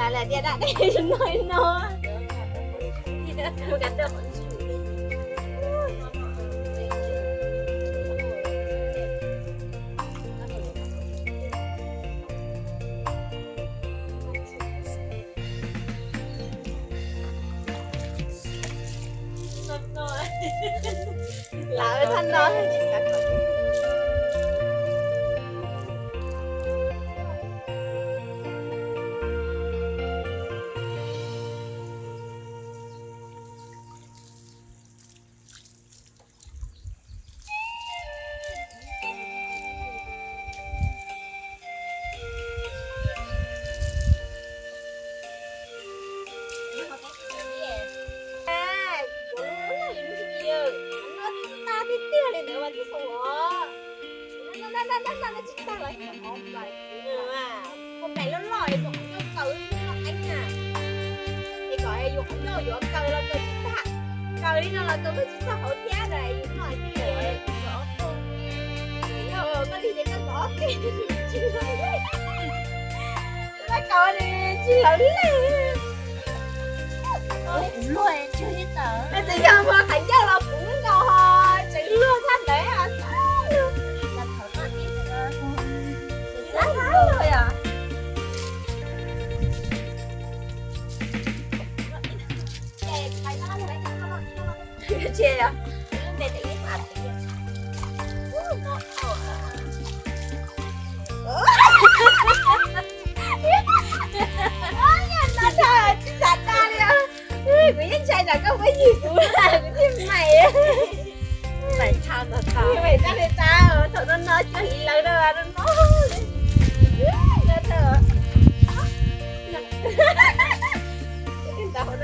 Lam tias dab dej no no. Lawv thaj no tsis xav kom. Ua npais loj loj es kom coj kaw lub qeeb na, es kom yus qhov ncauj yuav kaw los kaw tsis tag, kaw li no los kaw tsis txog hauv thiab na, yus noj thiaj li. Yog koj li ces koj tov tsis hlawv li, tsis hlawv li. Txawm yog muag qhov ncauj los puv nkaus ho tseem luag tshaj ntawd. Xav xav luag yom. Tsis yog. Tsis xav da li os. Kuv yeej ntshai tsam koj muab ywg kuv, kuv thiaj maim. Maim tshaj ntag, maim tshaj li tshaj, thaum no no cuag li lawv no no. Ntawd hauv no